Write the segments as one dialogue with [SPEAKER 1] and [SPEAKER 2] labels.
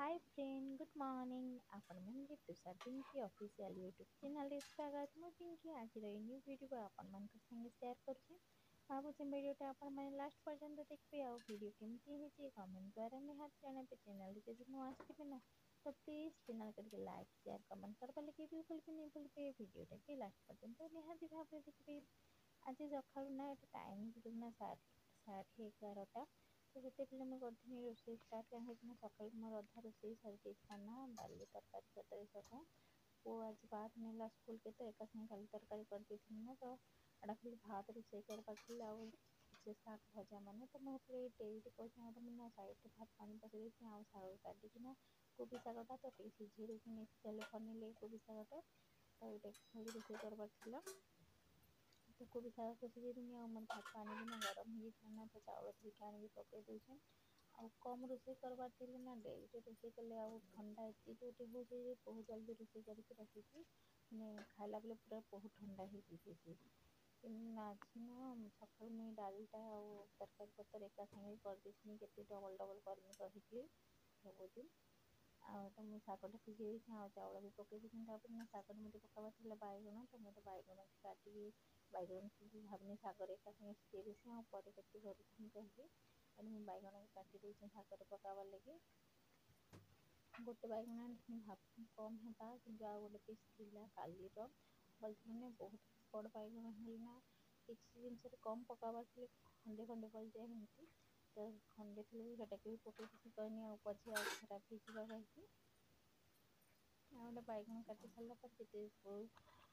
[SPEAKER 1] ହାଏ friend, good morning. ଆପଣମାନଙ୍କୁ ତୁଷାର Pinki official YouTube ଚ୍ୟାନେଲରେ ସ୍ୱାଗତ। ମୁଁ ପିଙ୍କି ଆଜିର ଏଇ ନ୍ୟୁ ଭିଡ଼ିଓ ଆପଣମାନଙ୍କ ସାଙ୍ଗେ ସେୟାର କରୁଛି। ଭାବୁଛି ଭିଡ଼ିଓଟା ଆପଣମାନେ ଲାଷ୍ଟ ପର୍ଯ୍ୟନ୍ତ ଦେଖିବେ ଆଉ ଭିଡ଼ିଓ କେମିତି ହେଇଛି କମେଣ୍ଟ ଦ୍ୱାରା ନିହାତି ଜଣାଇବେ। ଚ୍ୟାନେଲରେ ଯଦି ନୂଆ ଆସିଥିବେ ନା ତ ପ୍ଲିଜ୍ ଚ୍ୟାନେଲ୍ କରିକି ଲାଇକ୍, ସେୟାର, କମେଣ୍ଟ କରିବା ଲାଗି ବିଲକୁଲ ବି ନାଇଁ ଭୁଲବେ। ଭିଡ଼ିଓଟାକି ଲାଷ୍ଟ ପର୍ଯ୍ୟନ୍ତ ନିହାତି ଭାବରେ ଦେଖିବେ। ଆଜି ସକାଳୁ ନା ଏଠି ଟାଇମ୍ ନା 11:30, ତ ସେତେବେଳେ ମୁଁ କରିଥିଲି ରୋଷେଇ ଷ୍ଟାର୍ଟ। କାହିଁକି ନା ସକାଳୁ ମୋର ଅଧା ରୋଷେଇ ସରିଯାଇଥିଲା ନା ଡାଲି ତରକାରୀ ପତ୍ର ସବୁ। ପୁଅ ଆଜି ଭାତ ନେଲା ସ୍କୁଲକେ, ତ ଏକା ସାଙ୍ଗେ ଡାଲି ତରକାରୀ କରିଦେଇଥିଲି ନା, ତ ଏଇଟା ଖାଲି ଭାତ ରୋଷେଇ କରବାର ଥିଲା ଆଉ ସେ ଶାଗ ଭଜା ମାନେ। ତ ମୁଁ ହେଥିଲାଗି ଡେରିରେ କରୁଛି। ଆଉ ମୁଁ ନା ସାଇଡ଼ରେ ଭାତ ପାଣି ବସେଇ ଦେଇଥିଲି ଆଉ ଶାଗ କାଟିକିନା କୋବି ଶାଗଟା ତ ଟିକେ ସିଝେଇ ଦେଇକି ତେଲ ଫନିଲେ କୋବି ଶାଗଟା, ତ ଏଇଟା ଖାଲି ରୋଷେଇ କରବାର ଥିଲା। ତ କୋବି ଶାଗକୁ ସିଝେଇ ଦେନି ଆଉ ମୋର ଭାତ ପାଣି ବି ନା ଗରମ ହେଇଯାଇଥିଲା ନା, ତ ଚାଉଳ ଧୋଇକି ଆଣିକି ପକେଇ ଦେଉଛେ। ଆଉ କମ୍ ରୋଷେଇ କରବାର ଥିଲେ ନା ଡେରିରେ ରୋଷେଇ କଲେ ଆଉ ଥଣ୍ଡା ଏତେ ଜୋରରେ ହେଉଛି ଯେ ବହୁତ ଜଲ୍ଦି ରୋଷେଇ କରିକି ରଖିକି ମାନେ ଖାଇଲା ବେଳେ ପୁରା ବହୁତ ଥଣ୍ଡା ହେଇଯାଇଥିସି। ଆଜି ନା ସକାଳୁ ମୁଇଁ ଡାଲିଟା ଆଉ ତରକାରୀ ପତ୍ର ଏକା ସାଙ୍ଗେ କରିଦେଇଥିଲି, କେତେ ଡବଲ୍ ଡବଲ୍ କରିମି କହିକି ସବୁଦିନ। ଆଉ ତ ମୁଁ ଶାଗଟା ସିଝେଇ ଦେଇଥିଲି ଆଉ ଚାଉଳ ବି ପକେଇ ଦେଇଥିଲି। ତାପରେ ନା ଶାଗରେ ମୋତେ ପକାବାର ଥିଲା ବାଇଗଣ, ତ ମୋତେ ବାଇଗଣ କାଟିକି ବାଇଗଣ ଭାବିନି ଶାଗରେ ଏକା ସାଙ୍ଗେ ସିଝେଇ ଦେଇସି ଆଉ ପରେ କେତେ କରୁଥିନି କହିକି। ଏଠି ମୁଁ ବାଇଗଣକୁ କାଟି ଦେଇଛି ଶାଗରେ ପକାବାର ଲାଗି। ଗୋଟେ ବାଇଗଣ ଆଣିଥିଲି ଭାବିନି କମ୍ ହେବା, କିନ୍ତୁ ଆଉ ଗୋଟେ ପିସ୍ ଥିଲା କାଲିର ମାନେ ବହୁତ ବଡ଼ ବାଇଗଣ ହେଲା। କିଛି ଜିନିଷରେ କମ୍ ପକାବାର ଥିଲେ ଖଣ୍ଡେ ଖଣ୍ଡେ ପଡ଼ିଯାଏ ଏମିତି, ତ ଖଣ୍ଡେ ଥିଲେ ବି ସେଟାକୁ ବି ପକେଇ କିଛି କହିନି ଆଉ ପଛେ ଆଉ ଖରାପ ହେଇଯିବା କହିକି। ଆଉ ଗୋଟେ ବାଇଗଣ କାଟି ସାରିଲା ପରେ ଯେତେ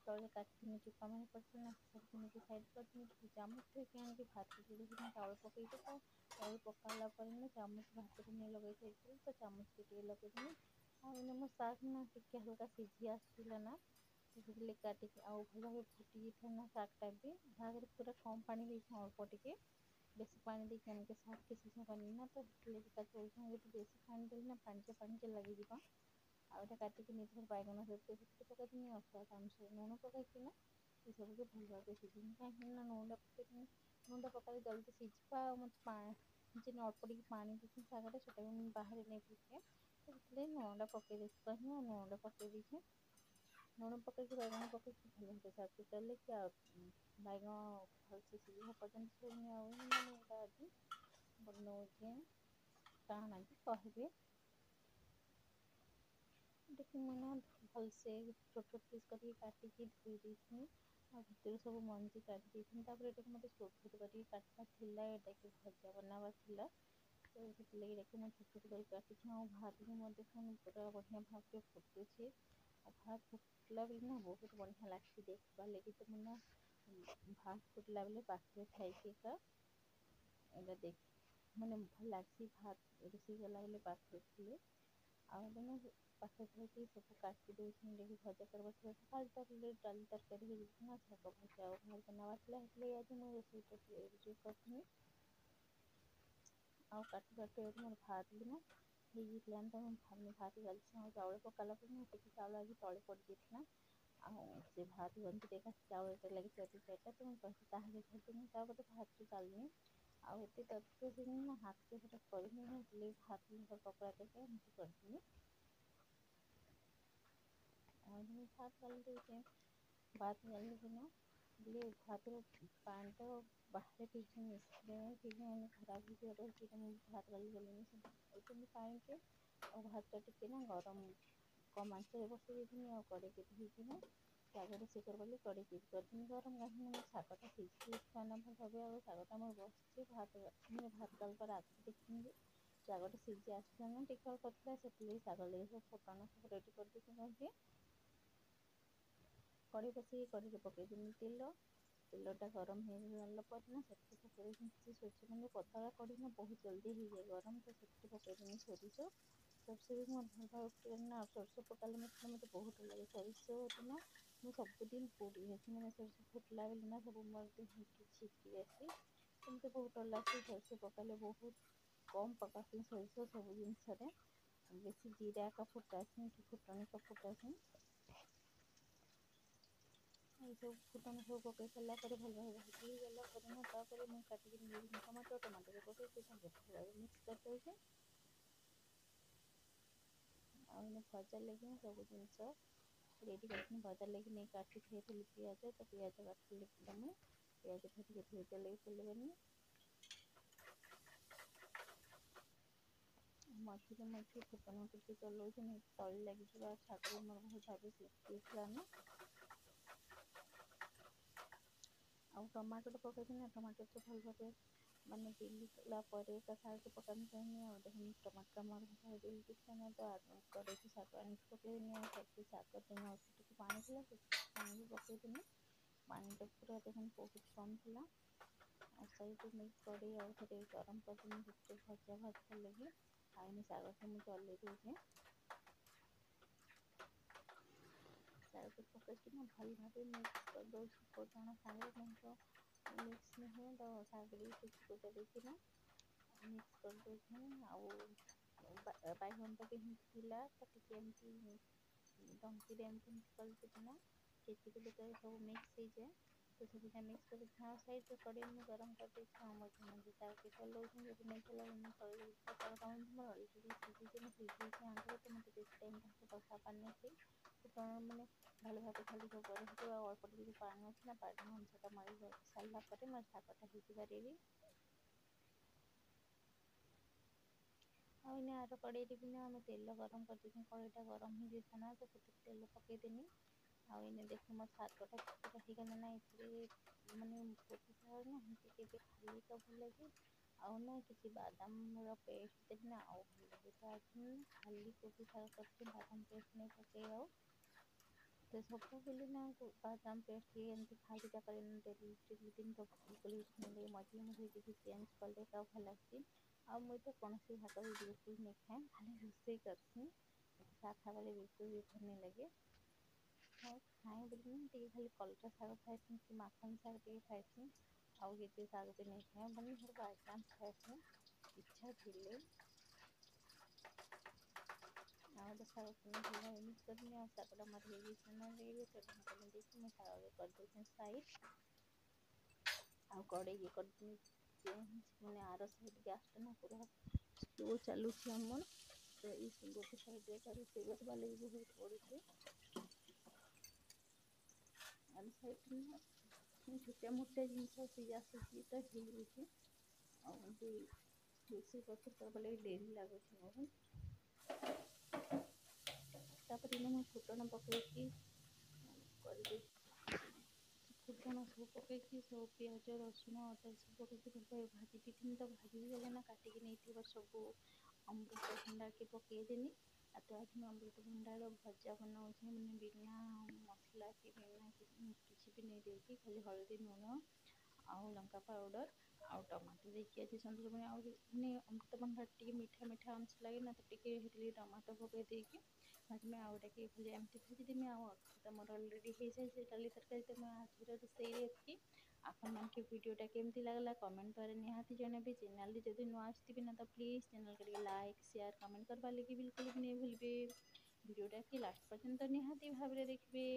[SPEAKER 1] ତଳେ କାଟିଥିଲି ଚୋପା ମାନେ ପଡ଼ିଥିଲା ନା ସବୁ ନେଇକି ସାଇଡ଼ କରିଥିଲି। ଚାମଚ ଥୋଇକି ଆଣିକି ଭାତ ଯୋଡ଼ିକି ଚାଉଳ ପକେଇଛି, ତ ଚାଉଳ ପକାଇଲା ପରେ ନା ଚାମଚ ଭାତରେ ନେଇ ଲଗେଇ ଯାଇଥିଲି, ତ ଚାମଚ ଟିକେ ଲଗେଇଦେଲି। ଆଉ ଏଇନା ମୋ ଶାଗ ନା ଟିକେ ହାଲକା ସିଝି ଆସିଥିଲା ନା, ତ ସେଥିଲାଗି କାଟିକି ଆଉ ଭଲ ଭାବେ ଫୁଟି ଯାଇଥିଲା ନା ଶାଗଟା ବି। ଶାଗରେ ପୁରା କମ୍ ପାଣି ଦେଇଛି, ଅଳ୍ପ ଟିକେ, ବେଶୀ ପାଣି ଦେଇକି ଏମିତି ଶାଗ କି ସିଝା କରିନି ନା, ତ ସେଥିଲାଗି ଯଦି ବେଶୀ ପାଣି ଦେଲି ନା ପାଣିଚିଆ ପାଣିଚିଆ ଲାଗିଯିବ। ଆଉ ଏଇଟା କାଟିକି ନେଇଥିଲି ବାଇଗଣ ସେଥିରେ ପକାଇଥିଲି ଆଉ ସ୍ୱାଦ ଅନୁସାରେ ଲୁଣ ପକାଇକିନା ଏସବୁକୁ ଭଲ ଭାବେ ସିଝିନି। କାହିଁକି ନା ଲୁଣଟା ପକାଇଥିଲି, ଲୁଣଟା ପକାଇଲେ ଜଲ୍ଦି ସିଝିବ। ଆଉ ମୋତେ ଯେନ୍ ଅଳ୍ପ ଟିକେ ପାଣି ଦେଇଥିଲି ଶାଗଟା ସେଇଟା ବି ମୁଁ ବାହାରେ ନେଇ ପକାଏ, ତ ସେଥିଲାଗି ଲୁଣଟା ପକାଇ ଦେଇଛି କହିକି ମୁଁ ଲୁଣଟା ପକାଇ ଦେଇଛି। ଲୁଣ ପକାଇକି ବାଇଗଣ ପକାଇକି ଭଲ ଭାବେ ଶାଗକୁ ଚଲେଇକି ଆଉ ବାଇଗଣ ଭଲସେ ସିଝିବା ପର୍ଯ୍ୟନ୍ତ ଶୁନି। ଆଉ ମୁଁ ଏଇଟା ଆଜି ବନଉଛି କାଣା ବି କହିବି। ଦେଖି ମୁଁ ନା ଭଲସେ ଛୋଟ ଛୋଟ ପିସ୍ କରିକି କାଟିକି ଧୋଇ ଦେଇଥିଲି ଆଉ ଭିତରୁ ସବୁ ମଞ୍ଜି କାଢ଼ି ଦେଇଥିଲି। ତାପରେ ଏଟାକୁ ମୋତେ ଛୋଟ ଛୋଟ କରିକି କାଟିବାର ଥିଲା, ଏଟାକି ଭଜା ବନାବାର ଥିଲା, ତ ସେଥିଲାଗି ଏଟାକୁ ମୁଁ ଛୋଟ ଛୋଟ କରିକି କାଟିଛି। ଆଉ ଭାତ ବି ମୋର ଦେଖୁନ୍ ପୁରା ବଢ଼ିଆ ଭାବରେ ଫୁଟୁଛି। ଆଉ ଭାତ ଫୁଟିଲା ବେଲେ ନା ବହୁତ ବଢ଼ିଆ ଲାଗ୍ସି ଦେଖ୍ବାର୍ ଲାଗି। ତ ମୁଁ ନା ଭାତ ଫୁଟିଲା ବେଲେ ପାଖରେ ଥାଇକି ଏକା ଏଇଟା ଦେଖ ମାନେ ଭଲ ଲାଗ୍ସି ଭାତ ରୋଷେଇ କଲା ବେଲେ ପାଖରେ ଥିଲେ। ଆଉ ଏବେ ନା ପାଖରେ ଥାଇକି ସବୁ କାଟି ଦଉଛନ୍ତି ଦେଖି ଭଜା କରବାର ଥିଲା। ସକାଳ ତରକାରୀ ଡାଲି ତରକାରୀ ହେଇଯାଇଥିଲା, ଶାଗ ଭଜା ଆଉ ଭାତ ବନାବାର ଥିଲା, ସେଥିଲାଗି ଆଜି ମୁଁ ରୋଷେଇଟା ଡେରିରେ କରିଥିଲି। ଆଉ କାଟୁ କାଟୁ ଏଇଠି ମୋର ଭାତ ବି ନା ହେଇଯାଇଥିଲା। ତ ମୁଁ ଭାବିନି ଭାତ ଗାଳିଛି ଆଉ ଚାଉଳ ପକାଇଲା ପରେ ନା ଟିକେ ଚାଉଳ ଆଜି ତଳେ ପଡ଼ିଯାଇଥିଲା ଆଉ ସେ ଭାତ ଗନ୍ଥି ଦେଖା ଚାଉଳଟା ଲାଗି ଚାରି ଚାରିଟା, ତ ମୁଁ କହିଲି ତାହାକେ ଧରିଦେନି। ତାପରେ ଭାତ ଗାଳିନି ଆଉ ଏତେ ତରତର ନା ହାତରେ ସେଟା କରିନି, ସେଥିଲାଗି ଭାତ କପଡ଼ା ଦେଇକି ଏମିତି କରିଦେଲି। ଆଉ ମୁଁ ଭାତ ଗାଳି ଦେଉଛେ। ଭାତ ଗାଳିକିନା ବୋଲେ ଭାତର ପାଣିଟା ବାହାରେ ଠିକ୍ସେ ମିଶିଲେ ଠିକ୍ ମାନେ ଖରାପ ହେଇଯିବ ରହିକି। ମୁଁ ଭାତ ଗାଳି ଦେଲିନି ସେ ପାଣିକେ ଆଉ ଭାତଟା ଟିକେ ନା ଗରମ କମ୍ ଆଞ୍ଚରେ ବସେଇ ଦେଇଥିଲି ଆଉ କଡ଼େଇକି ଧୋଇକିନା ଶାଗ ରୋଷେଇ କରିବ ବୋଲି କଡ଼େଇକି କରିଥିଲି ଗରମ। କାହିଁକି ମୋ ଶାଗଟା ସିଝି ଯାଇଥିଲା ନା ଭଲ ଭାବେ ଆଉ ଶାଗଟା ମୋର ବସିଛି ଭାତ ମାନେ ଭାତ ଗାଳିବାର ଆଗରୁ ଦେଖିଥିଲି ଯେ ଶାଗଟା ସିଝି ଆସିଥିଲା ନା ଟିକେ ଅଳ୍ପ ଥିଲା, ସେଥିଲାଗି ଶାଗ ଲାଗି ସବୁ ଫୁଟଣ ସବୁ ରେଡ଼ି କରିଦେଇକି କହିକି କଢ଼େଇ ବସେଇକି କଢ଼େଇରେ ପକାଇଦେଲି ତେଲ। ତେଲଟା ଗରମ ହେଇଗଲା ପରେ ନା ସେଥିରେ ପକାଇ ଦେଇଥିଲି ସୋରିଷ। ମାନେ ପତଳା କଢ଼େଇ ନା ବହୁତ ଜଲ୍ଦି ହେଇଯାଏ ଗରମ, ତ ସେଥିରେ ପକାଇଦେଲି ସୋରିଷ। ସୋରିଷ ବି ମୋର ଭଲ ଭାବେ ଫୁଟିଗଲା ନା, ଆଉ ସୋରିଷ ପକାଇଲେ ମୋତେ ମୋତେ ବହୁତ ଭଲ ଲାଗେ ସୋରିଷ ନା। ମୁଁ ସବୁଦିନ ପୋଡ଼ି ହେସି ମାନେ ସୋରିଷ ଫୁଟିଲା ବେଲେ ନା ସବୁ ମୋର ଦେହକେ ଛିଟକି ଯାଏସି, ଏମିତି ବହୁତ ଡର ଲାଗ୍ସି। ସୋରିଷ ପକାଇଲେ ବହୁତ କମ୍ ପକାସି ସୋରିଷ ସବୁ ଜିନିଷରେ, ବେଶୀ ଜିରା ଏକା ଫୁଟାସି କି ଫୁଟଣ ଏକା ଫୁଟାସି। ଏସବୁ ଫୁଟଣ ସବୁ ପକାଇ ସାରିଲା ପରେ ଭଲ ଭାବେ ଭାଜି ହେଇଗଲା ପରେ ନା ତାପରେ ମୁଁ କାଟିକି ନେଇଥିଲି ଟମାଟୋ, ଟମାଟୋକୁ ପକାଇକି ତାକୁ ଭଲ ଭାବେ ମିକ୍ସ କରିଦେଉଛି। ଭଜା ଲାଗି ମୁଁ ସବୁ ଜିନିଷ ରେଡ଼ି କରିଥିଲି। ଭଜା ଲାଗି ନେଇ କାଟି ଥୋଇଥିଲି ପିଆଜ, ତ ପିଆଜ କାଟିଲି ମୁଁ। ପିଆଜ ଟିକେ ଧୋଇ ଲାଗି ପଡ଼ିବନି। ମଝିରେ ମଝିରେ ଫୁଟଣ ଟିକେ ଚଲାଉଛି, ନାଇଁ ତଳେ ଲାଗିଯିବ। ଆଉ ଶାଗ ବି ମୋର ଭଲ ଭାବେ ସିଝିଯାଇଥିଲା ନା। ଆଉ ଟମାଟୋ ପକେଇଥିଲି ନା, ଟମାଟୋ ତ ଭଲ ଭାବେ ମାନେ ବିଲିଲା ପରେ ତା ଶାଗକୁ ପକାନି ଚାହିଁନି। ଆଉ ଦେଖୁନ୍, ଟମାଟୋ ମୋର ଭଲ ବିଲି ନା, ତ କଡ଼େଇକି ଶାଗ ଆଣିକି ପକେଇଦିନି। ଆଉ ସାଇଡ଼ରେ ଶାଗ ଅଳ୍ପ ଟିକେ ପାଣି ଥିଲା, ସେ ପାଣି ବି ପକେଇଦେନି। ପାଣିଟା ପୁରା ଦେଖୁନ୍ ବହୁତ କମ୍ ଥିଲା। ଆଉ ସାଇଡ଼ରେ ମୁଇଁ କଡ଼େଇ ଆଉ ଥରେ ଗରମ କରିଦେନି, ସେଥିରେ ଭଜା ଭାଜବା ଲାଗି। ଆଉ ଏଇନେ ଶାଗକେ ମୁଁ ଚଲେଇ ଦଉଛେ। ଶାଗକେ ପକେଇକିନା ଭଲ ଭାବେ ମିକ୍ସ କରିଦେଉଛି ଫୁଟଣ ସାଙ୍ଗରେ, ନାଇଁ ତ ମିକ୍ସ ନି ହୁଏ। ତ ଶାଗ ବି ଛେଚି କୋଚା ଦେଇକିନା ମିକ୍ସ କରିଦେଉଛେ। ଆଉ ବାଇଗଣଟା ବି ହେମିତି ଥିଲା, ତ ଟିକେ ଏମିତି ଡଙ୍କିରେ ଏମିତି ଏମିତି କରିଦେଇକିନା ଛେଚିଦେଲେ ତ ସବୁ ମିକ୍ସ ହେଇଯାଏ। ତ ସୁବିଧା ମିକ୍ସ କରି, ଆଉ ସାଇଡ଼୍ରେ କଡ଼େଇ ମୁଁ ଗରମ କରିଦେଇଛି। ଆଉ ମଝିରେ ମଝିରେ ଶାଗକେ ଚଲଉଛେ, ଯଦି ନାଇଁ ଚଲାବେ ତଳେ ଲାଗିଯିବ। ଶାଗଟା ମୋର ଅଲରେଡ଼ି ସିଝିଛି, ମୁଁ ସିଝେଇଛି ଆଗରୁ, ତ ମୋତେ ବେଶୀ ଟାଇମ୍ ତାହାକୁ ବସାବାର ନାଇଁଥାଇ। ଫୁଟଣ ମାନେ ଭଲ ଭାବେ ଖାଲି ସବୁ ଗରମ ହେଇଯିବ, ଆଉ ଅଳ୍ପ ଟିକେ ଯେଉଁ ପାଣି ଅଛି ନା, ପାଣି ଅଂଶଟା ମରି ସାରିଲା ପରେ ମୋର ଶାଗଟା ହେଇଯିବା ରେଡ଼ି। ଆଉ ଏଇନେ ଆର କଡ଼େଇରେ ବି ନା ଆମେ ତେଲ ଗରମ କରିଦେଇଛୁ। କଡ଼େଇଟା ଗରମ ହେଇଯାଇଥିଲା ନା, ତ ସେଥିରେ ତେଲ ପକେଇଦେନି। ଆଉ ଏଇନେ ଦେଖୁନ୍, ମୋ ଶାଗଟା ପୁରା ହେଇଗଲା ନା। ଏଥିରେ ମାନେ କୋବି ଶାଗ ନା ଟିକେ ବି ଖାଲି ତ ଭଲ ଲାଗେ, ଆଉ ନା କିଛି ବାଦାମର ପେଷ୍ଟ ଦେଲେ ନା ଆଉ ଭଲ ଲାଗେ। ତ ଆଜି ମୁଁ ଖାଲି କୋବି ଶାଗ କରିଛି, ବାଦାମ ପେଷ୍ଟ ନେଇ ପକେଇ। ଆଉ ତ ସବୁବେଳେ ନା ବାଦାମ ପେଷ୍ଟ ଟିକେ ଏମିତି ଖାଲିଟା କରି ଡେଲି ଡେଲି ଦିନ ତ ବିଲକୁଲ ବି ନାଇଁ ଲାଗେ। ମଝିରେ ମଝିରେ କିଛି ଚେଞ୍ଜ କଲେ ତ ଭଲ ଲାଗ୍ସି। ଆଉ ମୁଇଁ ତ କୌଣସି ଶାଗ ବି ବିଲକୁଲ ନେଇ ଖାଏ, ଖାଲି ରୋଷେଇ କର୍ସି। ମତେ ଶାଗ ଖାଇବା ଲାଗି ବିଲକୁଲ ବି ଭଲ ନାଇଁ ଲାଗେ। ଆଉ ଖାଏ ବୋଲି ଟିକେ ଖାଲି କଲରା ଶାଗ ଖାଏସି କି ମାଖନ ଶାଗ ଟିକେ ଖାଏସି। ଆଉ କିଛି ଶାଗ ବି ନେଇ ଖାଏ, ମାନେ ବାଇଚାନ୍ସ ଖାଏସି ଇଚ୍ଛା ଥିଲେ। ଆଉ ଗୋଟେ ଶାଗକୁ ମୁଁ ଭଲ ଭାବେ ମିକ୍ସ କରିଦେନି। ଆଉ ଶାଗଟା ମୋର ହେଇଯାଇଛି ନା ରେଡ଼ି, ତ ଢାଙ୍କୁଣୀ ଦେଇକି ମୁଁ ଶାଗକେ କରିଦେଇଛେ ସାଇଡ଼୍। ଆଉ କଡ଼େଇକି କରିଦେନି ଚେଞ୍ଜ, ମାନେ ଆର ସାଇଡ଼୍ ଗ୍ୟାସ୍ଟା ନା ପୁରା ସ୍ଲୋ ଚାଲୁଛି ଆମର, ତ ଏଇ ଗୋଟେ ସାଇଡ଼୍ରେ ଏକା ରୋଷେଇ କରିବା ଲାଗି ବହୁତ ପଡ଼ୁଛି। ଆର ସାଇଡ଼୍ ନା ଛୋଟିଆ ମୋଟିଆ ଜିନିଷ ସିଝା ସିଝି ତ ହେଇଯାଉଛି, ଆଉ ଏମିତି ରୋଷେଇ ପତ୍ର କରିବା ଲାଗି ଡେରି ଲାଗୁଛି ବହୁତ। ତାପରେ ଏଇନା ମୁଁ ଫୁଟଣ ପକେଇକି କରିଦେଇଛି। ଫୁଟଣ ସବୁ ପକେଇକି, ସବୁ ପିଆଜ, ରସୁଣ, ଅଦା ସବୁ ପକେଇକି ଭଲ ଭାବେ ଭାଜି ଦେଇଥିଲି। ତ ଭାଜି ହେଇଗଲା ନା, କାଟିକି ନେଇଥିବା ସବୁ ଅମୃତଭଣ୍ଡାକେ ପକେଇଦେନି। ଆଉ ତ ଆଜି ମୁଁ ଅମୃତଭଣ୍ଡାର ଭଜା ବନାଉଛି, ମାନେ ବିନା ମସଲା କି ବିନା କିଛି ବି ନେଇ ଦେଇକି, ଖାଲି ହଳଦୀ, ଲୁଣ ଆଉ ଲଙ୍କା ପାଉଡ଼ର ଆଉ ଟମାଟୋ ଦେଇକି ଆଜି ସନ୍ତୁଳା। ଆଉ ମାନେ ଅମୃତଭଣ୍ଡା ଟିକେ ମିଠା ମିଠା ଅଂଶ ଲାଗେ ନା, ତ ଟିକେ ହେଥିଲାଗି ଟମାଟୋ ପକେଇ ଦେଇକି ଭାଜମି, ଆଉ ଏଟାକି ଖାଲି ଏମିତି ଭାଜିଦେମି। ଆଉ ତ ମୋର ଅଲରେଡ଼ି ହେଇଯାଇଛି ଡାଲି ତରକାରୀ। ତ ମୁଁ ଆଜିର ରୋଷେଇରେ ଏତିକି। ଆପଣମାନଙ୍କୁ ଭିଡ଼ିଓଟା କେମିତି ଲାଗିଲା, କମେଣ୍ଟ ଦ୍ୱାରା ନିହାତି ଜଣାଇବେ। ଚ୍ୟାନେଲରେ ଯଦି ନୂଆ ଆସିଥିବେ ନା, ତ ପ୍ଲିଜ୍ ଚ୍ୟାନେଲକେ ଟିକେ ଲାଇକ୍, ସେୟାର, କମେଣ୍ଟ କରବାର ଲାଗି ବିଲକୁଲ ବି ନେଇ ଭୁଲବେ। ଭିଡ଼ିଓଟା କି ଲାଷ୍ଟ ପର୍ଯ୍ୟନ୍ତ ନିହାତି ଭାବରେ ଦେଖିବେ।